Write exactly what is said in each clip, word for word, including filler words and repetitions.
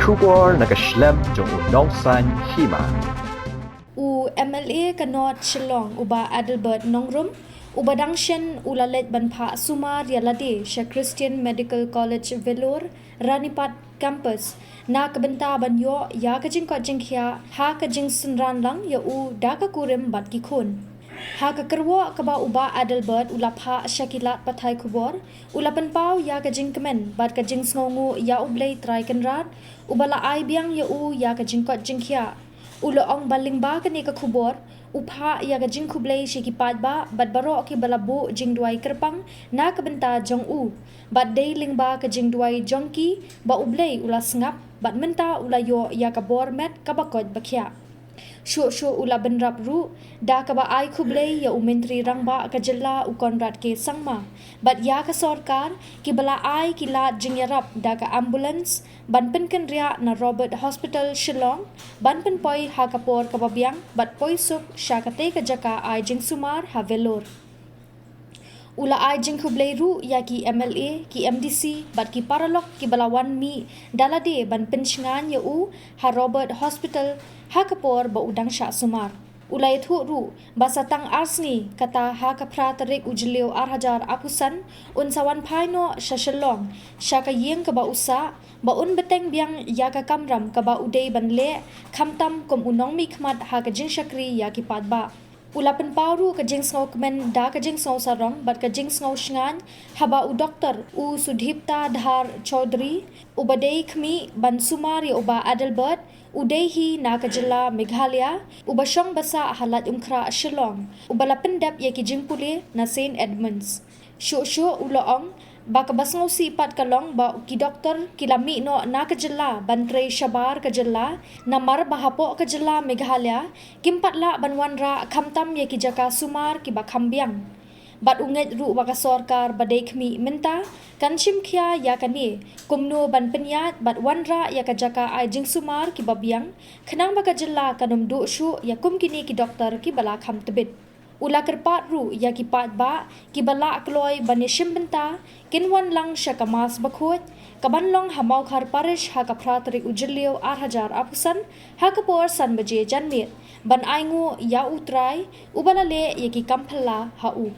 Khubor na ka shlem jong u Nongsaiñ Hima. U M L A ka North Shillong, u Bah Adelbert Nongrum, uba dang shen u la leit ban phah sumar ïa lade sha Christian Medical College Vellore, Ranipat Campus, na ka bynta ban ïoh ïa ka jingkoit jingkhiah ha ka jingsynran lang ïa u da ka kurim bad ki khun. Ha ka kyrwoh kaba u Bah Adelbert u la phah sha ki lad pathai khubor, u la pynpaw ïa ka jingkmen bad ka jingsngewnguh ïa U Blei Trai Kynrad, uba la ai biang ïa u ïa ka jingkoit jingkhiah. U la ong ba lyngba kane ka khubor, u phah ïa ka jingkhublei sha ki paidbah bad baroh kiba la buh jingduwai kyrpang na ka bynta jong u. Bad dei lyngba ka jingduwai jong ki ba U Blei u la sngap bad mynta u la ïoh ïa ka bor met kaba koit ba khiah. Shuh shuh u la bynrap ruh da kaba ai khublei ïa u Myntri Rangbah ka jylla, u Conrad K Sangma, bad ïa ka sorkar kiba la ai ki lad jingïarap da ka ambulance ban pynkynriah na Robert Hospital Shillong ban pynpoi ha ka por kaba biang bad poi suk sha katei ka jaka ai jingsumar ha Vellore. U la ai jingkhublei ruh ïa ki M L A, ki M D C bad ki paralok kiba la wan mih da lade ban pynshngaiñ ïa u ha Robert Hospital ha ka por ba u dang shah sumar. U la ïathuh ruh ba sa tang ar sngi, kata ha ka phra tarik u Jylliew ar hajar arphew san, un sa wan phai noh sha Shillong sha ka ïing kaba u sah, ba un bteng biang ïa ka kamram kaba u dei ban leh khamtam kum u nongmihkhmat ha ka jingshakri ïa ki paidbah. U la pynpaw ruh ka jingsngewkmen da ka jingsngewsarong bad ka jingsngewshngaiñ haba u Doktor u Sudipta Dhar Chaudhary, uba dei khmih ban sumar ïa u Bah Adelbert, u dei hi na ka jylla Meghalaya, uba shong ba sah ha Laitumkhrah Shillong, uba la pyndep ïa ki jingpule na Saint Edmunds. Shuh shuh u la ong ba kaba sngewsih pat ka long ba ki doktor ki la mih noh na ka jylla ban trei shabar ka jylla, namar ba hapoh ka jylla Meghalaya kim pat lah ban wanrah khamtam ïa ki jaka sumar kiba kham biang. Bad u ngeit ruh ba ka sorkar ba dei khmih mynta kan shim khia ïa kane, kumno ban pynïaid bad wanrah ïa ka jaka ai jingsumar kiba biang, khnang ba ka jylla kan ym duh shuh ïa kum kine ki doktor kiba la kham tbit. U la kyrpad ruh ïa ki paidbah kiba lah kloi ban ïashim bynta, kin wan lang sha ka Mass Bakhuid kaban long ha Mawkhar Parish ha ka phra tarik u Jylliew ar hajar arphew san, ha ka por san baje janmiet, ban ainguh ïa U Trai uba la leh ïa ki kam phylla ha u.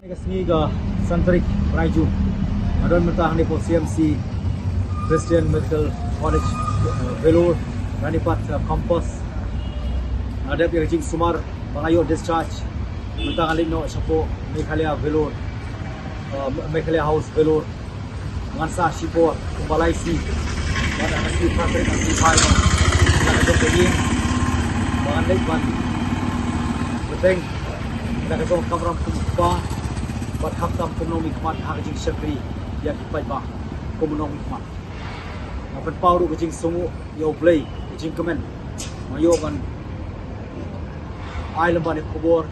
Ka sngi ka san tarik bnai June, nga don mynta hangne hapoh C M C, Christian Medical College, eh, Vellore, Ranipat, eh, Campus. Nga dep ïa ka jingsumar ba nga ïoh discharge. Mynta nga leit noh shapoh Meghalaya Vellore, eh, Meghalaya House Vellore. Ngan sah shipor kumba lai sngi. Bad ha ka sngi phra tarik ngan phai noh sha ka jong ka ïing ba ngan leit ban bteng da ka jong ka kamram kum u kpa, bad khamtam kum u nongmihkhmat ha ka jingshakri ïa ki paidbah kum u nongmihkhmat. Nga pynpaw ruh ka jingsngewnguh ïa U Blei, ka jingkmen. Nga ïoh ban ai lem bad ïa ka khubor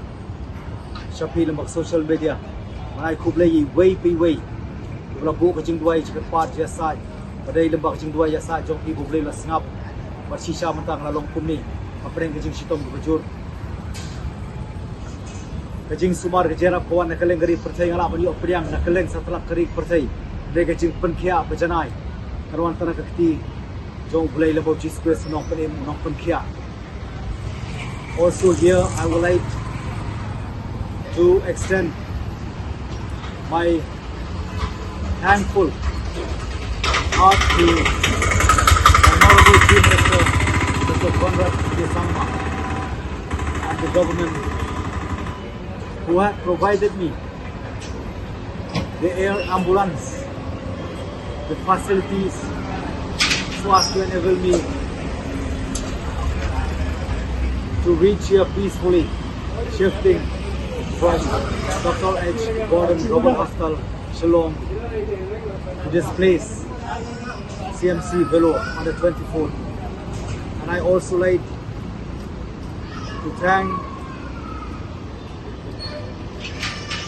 sha phi lem bad ka social media. Nga ai khublei ïa iwei pa iwei kiba la buh ka jingduwai jingkyrpad jingïasaid. Ba dei lem bad ka jingduwai ïasaid jong phi ba U Blei u la sngap. Bad shisha mynta nga la long kumne hapdeng ka jingshitom kaba jur. Ka jingsumar ka jingïarap ka wan na kylleng ka ri pyrthei, nga lah ban ïoh pdiang na kylleng satlak ka ri pyrthei. Dei ka jingpynkhiah ba janai kan wan tang na ka kti jong U Blei lem bad U Jisu Khrist u nongpynim, u nongpynkhiah. Also here, I would like to extend my thankful heart to Honorable Chief Minister, Mister Conrad K Sangma, and the government who had provided me the air ambulance, the facilities, so as to enable me to reach here peacefully, shifting from Doctor H Gordon Global Hospital, Shillong, to this place, C M C Vellore, on the twenty-fourth. And I also like to thank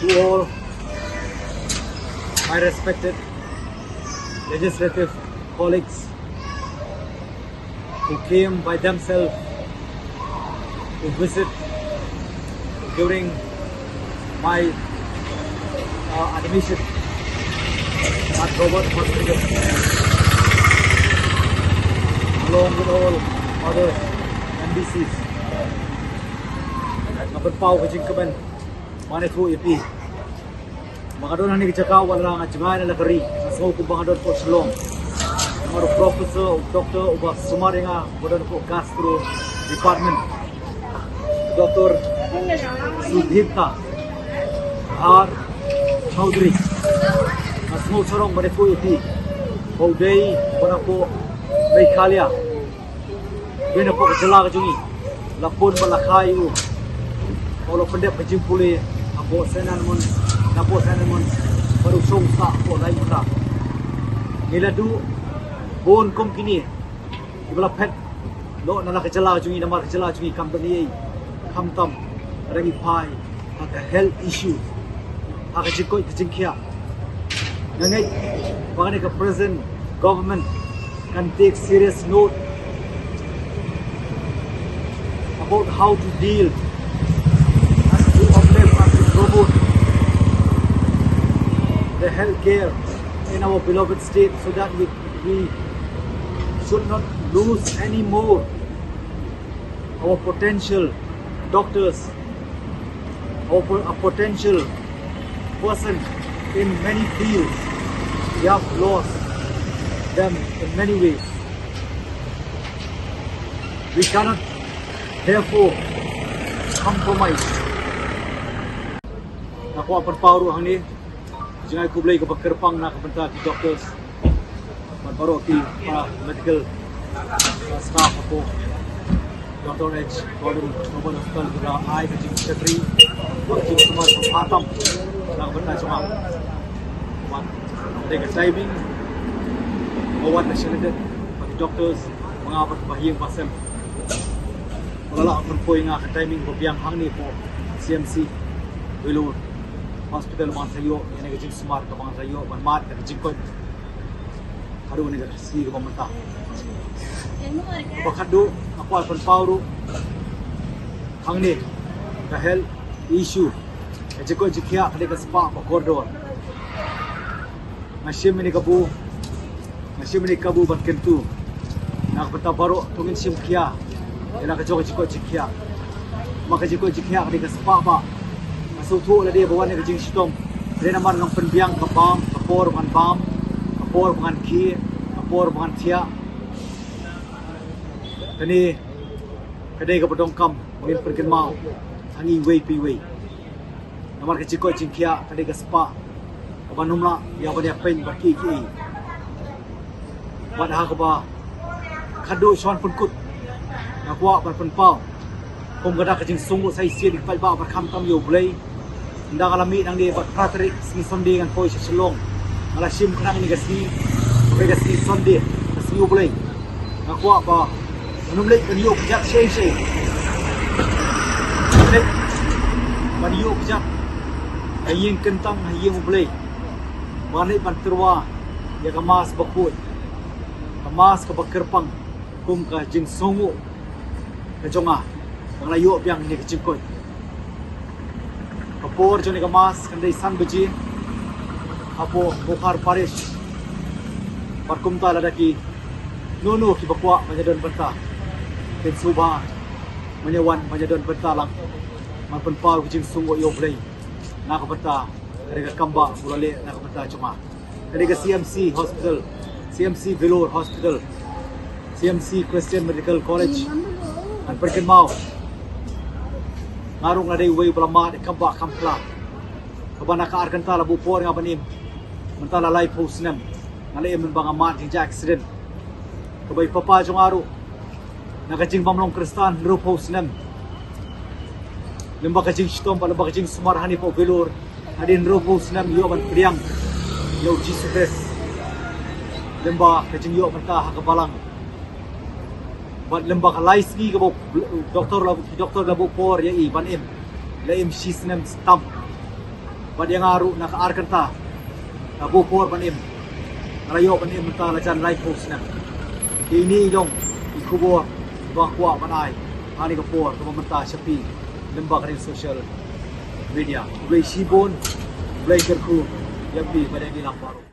to all my respected legislative colleagues who came by themselves to visit during my, uh, admission at Robert Hospital. With all other M D Cs. Nga pynpaw ka jingkmen ba nga ïathuh ïa phi. Ba nga don hangne ka jaka wat la nga jngai na la ka ri, nga sngew kumba nga don hapoh Shillong. Namar u professor, u doctor uba sumar ïa nga uba don hapoh gastro department, Doctor Sudipta Dhar Chaudhary. Nga sngew sarong ban ïathuh ïa phi ba u dei uba na hapoh Meghalaya, dei na hapoh ka jylla ka jong ngi. La pun bad la kha ïa u ba u la pyndep ka jingpule hapoh Saint Edmund, na hapoh Saint Edmund, bad u shong sah hapoh Raimunda. Ngi la duh bun kum kine kiba la phet noh na la ka jylla ka jong ngi, namar ka jylla ka jong ngi kam don ei ei, khamtam ka dang ïa phai ha ka health issue, ha ka jingkoit ka jingkhiah. Nga ngeit ba kane ka present government kan take serious note about how to deal and to uplift and to promote the healthcare in our beloved state, so that we, we should not lose any more our potential doctors, our, po- our potential person in many fields. We have lost them in many ways. We cannot therefore compromise. Nga kwah pynpaw ruh hangne ka jingai khublei kaba kyrpang na ka bynta ki doctors bad baroh ki para medical, uh, staff hapoh Doctor H Gordon Global Hospital, kiba la ai ka jingshakri bad jingsumar kaba bha tam na ka bynta jong nga. Bad ka dei ka timing ba wat la shaniah bad ki doctors ba nga bad ba ha ïing ba sem. Ba la lah ban poi, nga ka timing ba biang hangne hapoh C M C Vellore Hospital, ba ngan sa ïoh ïa kane ka jingsumar kaba ngan sa ïoh ban mad ïa ka jingkoit haduh kane ka sngi kaba mynta. Kaba khatduh, nga kwah pynpaw ruh hangne ka health issue, ka jingkoit jingkhiah ka dei ka spah ba kordor. Nga shim ïa kane ka kabu, nga shim ïa kane ka kabu ban kyntu na ka bynta baroh, to ngin shim khia ïa la ka jong ka jingkoit jingkhiah. Ma ka jingkoit jingkhiah ka dei ka spah ba nga sngewthuh lade ba wan ïa ka jingshitom, ka dei namar ngam pynbiang ka bam, ka por ba ngan bam, ka por ba ngan khie, ka por ba ngan thiah. Kane ka dei kaba donkam ba ngin pynkynmaw ha ngi iwei pa iwei. Namar ka jingkoit jingkhiah ka dei ka spah kaba ym lah ïa ban ïapeiñ bad kiei kiei. Bad ha kaba khatduh shuwa ban pynkut, nga kwah ban pynpaw kum ka da ka jingsngewnguh sa shisien ïa ki paidbah bad khamtam ïa U Blei. Ynda nga la mih nangne bad phra tarik sngi Sunday ngan poi sha Shillong. Nga la shim khnang ïa ka sngi, ka sngi Sunday, ka sngi U Blei. Nga kwah ba ngan ym leit ban ïuh kjat shisha shisha. Leit ban ïuh kjat ha ïing kyntang, ha ïing U Blei. Ba ngan leit ban tyrwa ïa ka mass bakhuid, ka mass kaba kyrpang kum ka jingsngewnguh ka jong nga ba nga la ïoh biang ïa ka jingkoit. Ka por jong kane ka mass kan dei san baje hapoh Mukhar Parish. Bad kumta lada kino kino kiba kwah ban ïadon bynta, kin sngewbha ban ïa wan ban ïadon bynta lang, ban pynpaw ka jingsngewnguh ïa U Blei na ka bynta ka dei ka kam ba u la leh na ka bynta jong nga. Ka dei ka C M C Hospital, C M C Vellore Hospital, C M C Christian Medical College. Ngan pynkynmaw, nga ruh nga dei uwei uba la mad ïa ka kam bah kam khla, kaba na ka ar kynta la buh por ïa nga ban im. Mynta la laiphew snem nga la im, mynba nga mad jingjia accident. Kaba i papa jong nga ruh na ka jingbym long Khristan, hynriewphew snem. Lem bad ka jingshitom bad lem bad ka jingsumar hangne hapoh Vellore, hadien hynriewphew snem ïoh ban pdiang ïa U Jisu Khrist. Lem bad ka jingïoh mynta ha ka balang. Bad lem bad ka lai sngi kaba u doktor la, ki doktor la buh por ïa i ban im, la im shi snem tam. Bad ïa nga ruh na ka ar kynta la buh por ban im. Nga la ïoh ban im mynta la jan laiphew snem. Te ine i long i khubor ba nga kwah ban ai ha kane ka por kaba mynta sha phi lem bad ka dei social media. Khublei shibun, khublei kyrkhu ïa phi bad ïa ngi lang baroh.